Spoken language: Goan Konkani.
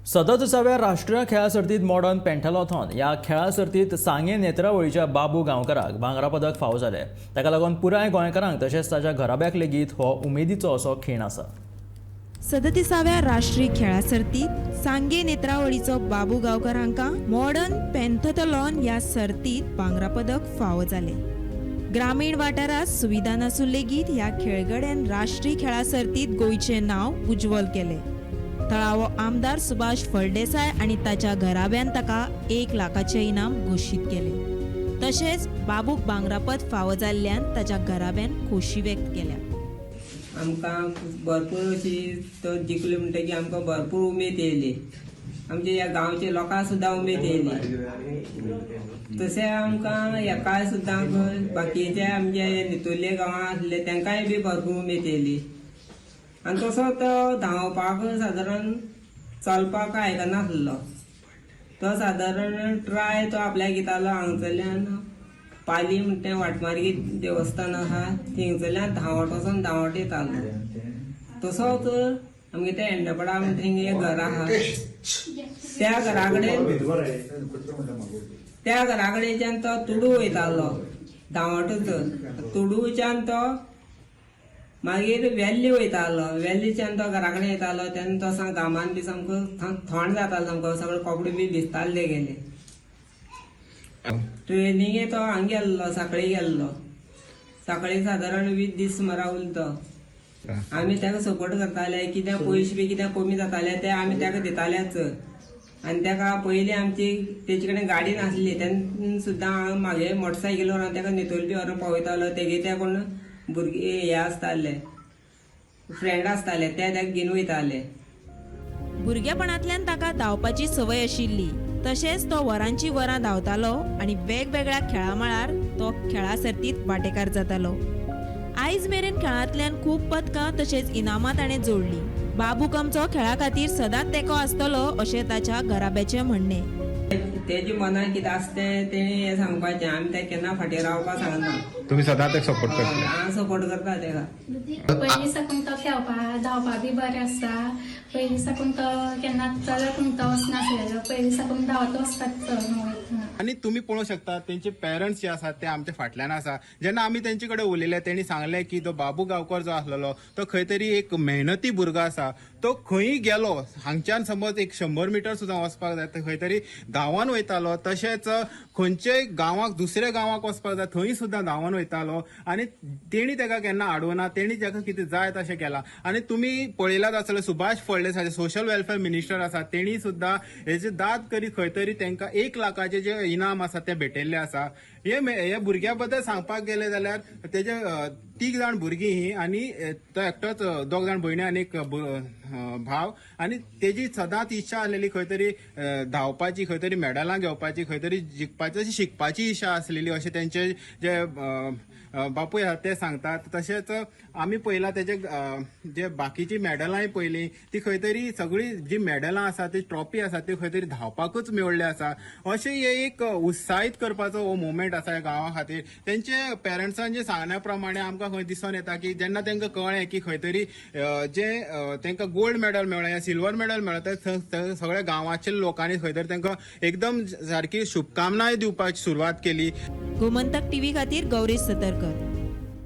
सदतीसाव्या राष्ट्रीय खेळां सर्तीत मॉडर्न पेंटलॉथॉन ह्या खेळां सर्तीत सांगें नेत्रावळीच्या बाबू गांवकाराक भांगरा पदक फावो जालें. ताका लागून पुराय गोंयकारांक तशेंच ताच्या घराब्याक लेगीत हो उमेदीचो असो खीण आसा. 37व्या राष्ट्रीय खेळां सर्तीत सांगे नेत्रावळीचो बाबू गांवकर हांकां मॉडर्न पेंथथलॉन ह्या सर्तीत भांगरा पदक फावो जालें. ग्रामीण वाठारांत सुविधा नासून लेगीत ह्या खेळगड्यान राष्ट्रीय खेळां सर्तीत गोंयचें नांव उज्ज्वल केलें. थळावो आमदार सुभाष फळदेसाय आनी ताच्या घराब्यान ताका 1 लाखाचें इनाम घोशीत केलें. तशेंच बाबूक भांगरा पद फावो जाल्ल्यान ताच्या घराब्यान खोशी व्यक्त केल्या. आमकां भरपूर अशी तो जिखलो म्हणटकीर आमकां भरपूर उमेद येयली. आमच्या ह्या गांवच्या लोकांक सुद्दां उमेद येयली. तशें आमकां हेका सुद्दां बाकीचे आमचे नितुल्ले गांवां आसले तेंकांय बी भरपूर उमेद येयली. आनी तसो तो धांवपाक सादारण चलपाक आयकनासलो. तो सादारण ट्राय तो आपल्याक घेतालो. हांगसरल्यान पाली म्हणटा तें वाटमार्गी देवस्थान आसा, थिंगसरल्यान धांवट वचोन धांवट येतालो. तसोच आमगे ते एंडपडा म्हणटा थिंग एक घर आसा, त्या घरा कडेच्यान तो तुडू वयतालो धांवटच. तुडूच्यान तो मागीर वेल्ली वयतालो. वेल्लीच्यान तो घरा कडेन येतालो तेन्ना तो सामको घामान बी सामको थंड जातालो, सामको सगळे कपडे बी भिजताले तेगेले. ट्रेनिंगे तो हांगा गेल्लो, साखळी गेल्लो. साखळी सादारण 20 दीस सुमारा उरलो तो. आमी ताका सपोर्ट करताले. कितें पयशे बी कितें कमी जाताले ते आमी ताका दितालेच. आनी ताका पयलीं आमची तेचे कडेन गाडी नासली तेन्ना सुद्दां हांव म्हागे मोटरसायकलीर व्हरोन ताका नितोली बी व्हरोन पावयतालो. तेगे ते कोण भुरगे हे आसताले, फ्रेंड आसताले, ते ताका घेवन वयताले. भुरगेपणांतल्यान ताका धांवपाची संवय आशिल्ली. तशेंच तो वरांची वरां धांवतालो आनी वेगवेगळ्या खेळां मळार तो खेळां सर्तीत वांटेकार जातालो. आयज मेरेन खेळांतल्यान खूब पदकां तशेंच इनामां ताणें जोडलीं. बाबूक आमचो खेळा खातीर सदांच तेंको आसतलो अशें ताच्या घराब्याचें म्हणणें. तेजे मनान कितें आसा तें तेणी हें सांगपाचें. आमी ताका केन्ना फाटीं रावपाक सांगना. तुम्ही सदांच एक सपोर्ट करता? हांव सपोर्ट करता ताका. पयलीं साकून तो खेळपा धांवपा बी बरें आसता. पयलीं साकून तो केन्ना चलत म्हणटा वचनासलेलो. पयलीं साकून धांवत वचतात तो न्हू. आणि तुम्ही पळोवंक शकता, तेंचे पेरंट्स जे आसात ते आमच्या फाटल्यान आसा. जेन्ना आमी तेंचे कडेन उलयले, तेणी सांगलें की तो बाबू गांवकर जो आसलेलो तो खंय तरी एक मेहनती भुरगो आसा. तो खंयी गेलो, हांगच्यान समज एक 100 मिटर सुद्दां वचपाक जाय, थंय तरी धांवन वयतालो. तशेंच खंयच्याय गांवाक, दुसऱ्या गांवाक वचपाक जाय, थंय सुद्दां धांवन वयतालो. आनी तेणी ताका केन्ना आडवना. तेणी ताका कितें जाय तशें केलां. आनी तुमी पळयलात आसतलें, Subhash Phaldesai social welfare minister आसा, तेणी सुद्दां हेजे दाद करी खंय तरी तांकां 1 लाखाचे जे इनाम आसा ते भेटयल्ले आसा. हे भुरग्या बद्दल सांगपाक गेले जाल्यार तेजे तीग जाण भुरगीं ही आनी तो एकटोच. दोग जाण भयणी आनी एक भाव. आनी तेजी सदांच इच्छा आसलेली खंय तरी धांवपाची, खंय तरी मेडलां घेवपाची, खंय तरी जिखपाची, अशी शिकपाची इच्छा आसलेली अशें तेंचे जे बापूय आसा ते सांगतात. तशेंच आमी पळयलां तेजे जे बाकीची मेडलांय पळयली, ती खंय तरी सगळी जी मेडलां आसा, ती ट्रॉफी आसा, ती खंय तरी धांवपाकूच मेळ्ळी आसा. अशें हे एक उत्साहीत करपाचो हो मुवमेंट आसा ह्या गांवा खातीर. तेंचे पेरंट्सांचे सांगण्या प्रमाणे आमकां खंय दिसून येता की जेन्ना तांकां कळ्ळें की खंय तरी जे तांकां गोल्ड मेडल मेळ्ळें या सिल्वर मेडल मेळ्ळें, ते सगळ्या गांवाच्या लोकांनी खंय तरी तांकां एकदम सारकी शुभकामनाय दिवपाक सुरवात केली. गोमंतक टीव्ही खातीर गौरीश सतरकर.